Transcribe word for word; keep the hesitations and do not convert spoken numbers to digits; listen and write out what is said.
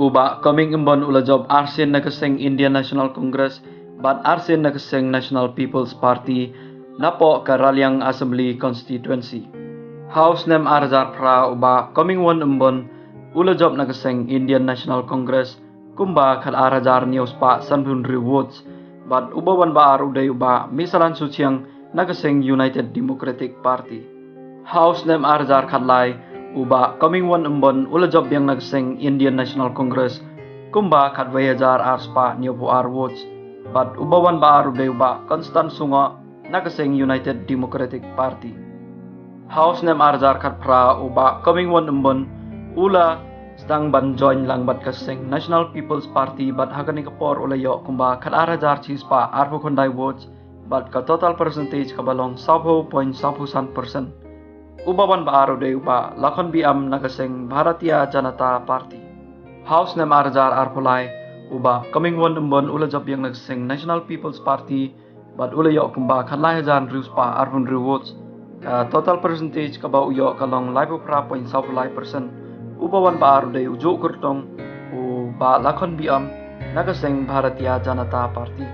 U Bah Coming Ymbon u la jop arsien na ka seng Indian National Congress bad arsien na ka seng National People's Party napoh ka Raliang Assembly Constituency. Ha u snem ar hajar phra u Bah Coming Ymbon u la jop na ka seng Indian National Congress kumba khat ar hajar hynñiew spah sanphew hynriew votes bad uba wan ba ar u dei u Bah Misalan Suchiang na ka seng United Democratic Party. Ha u snem ar hajar khatlai u Bah Coming Ymbon u la jop biang na ka seng Indian National Congress kumba khatwei hajar ar spah hynñiewphew ar votes bad uba wan ba ar u dei u Bah Constant Sungok na ka seng United Democratic Party. Ha u snem ar hajar khatphra u Bah Coming Ymbon u la sdang ban join lang bad ka seng National People's Party bad ha kane ka por u la ïoh kumba khat ar hajar chi spah arphew khyndai votes bad ka total percentage kaba long sawphew point sawphew san percent. Uba wan ba ar u dei u Bah Lakhon B M na ka seng Bharatiya Janata Party. Ha u snem ar hajar arphew lai u Bah Coming Ymbon u la jop biang na ka seng National People's Party bad u la ïoh kumba khatlai hajar hynriew spah arphew hynriew votes. Ka total percentage kaba u ïoh ka long laiphew phra point sawphew lai percent. Uba wan ba ar u dei u juh kyrtong u Bah Lakhon B M na ka seng Bharatiya Janata Party.